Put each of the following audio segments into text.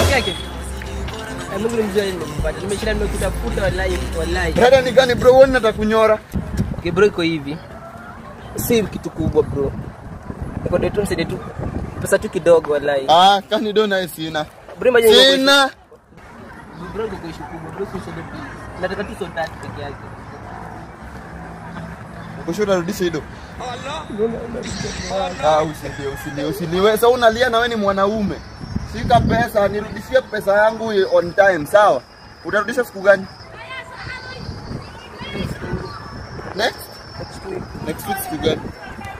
Peke yake. Mungu ni mzuri nimekupata. Nimeshinda nimekutafuta wallahi wallahi. Dada ni gani bro? Wewe unataka kunyora? Okay bro, iko hivi. Si kitu kubwa bro. Niko ndio tu msaidie tu. Pesa tu kidogo wallahi. Ah, kani do na sina. Bro, imagine Sina. Bro, niko kwa issue kubwa. Bro, usisaidie please. Nataka tu soo 3 peke yake. Uko utarudisha hido? Ah, usilie, usilie, usilie. Wewe sasa unalia na wewe ni mwanaume. Shika pesa, nirudishie pesa yangu on time, sawa? Utarudisha siku gani? Next? Next week. Next week siku gani?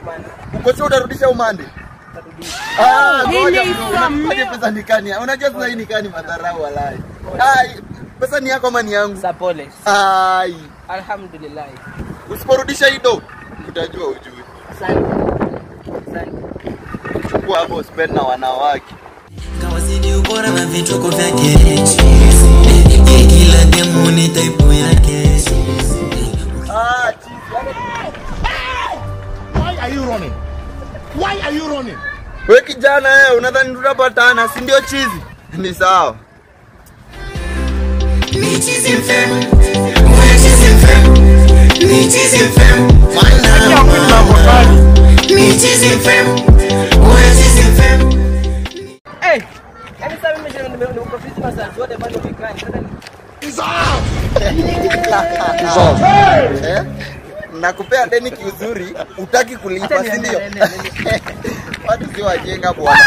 Monday. Uko sure utarudisha au Monday? Tarudisha. Ah, ngoja bro, unatupaje pesa nikani? Unajua sasa hii nikani madharau walai. Ai, pesa ni yako ama ni yangu? Sa pole. Ai, Alhamdulillah. usiporudisha hii do, utajua ujui. Asante. Asante. Chukua hapo spend na wanawake. Kawazidi ubora na vituko vyake. Ye kila demu ni type yake. Ah, chizi. Why are you running? Why are you running? We kijana wewe, unadhani tutapatana, si ndio chizi? Ni sawa. Ni chizi mfem. We chizi mfem. Ni chizi mfem. Mwana. Ni chizi mfem. We chizi mfem. Eh! Yaani sasa mimi nimeshinda nimekupa masaa zote bado umekaa. Sasa Eh? Nakupea deni kiuzuri, utaki kulipa, si ndio? Watu si wajenga bwana.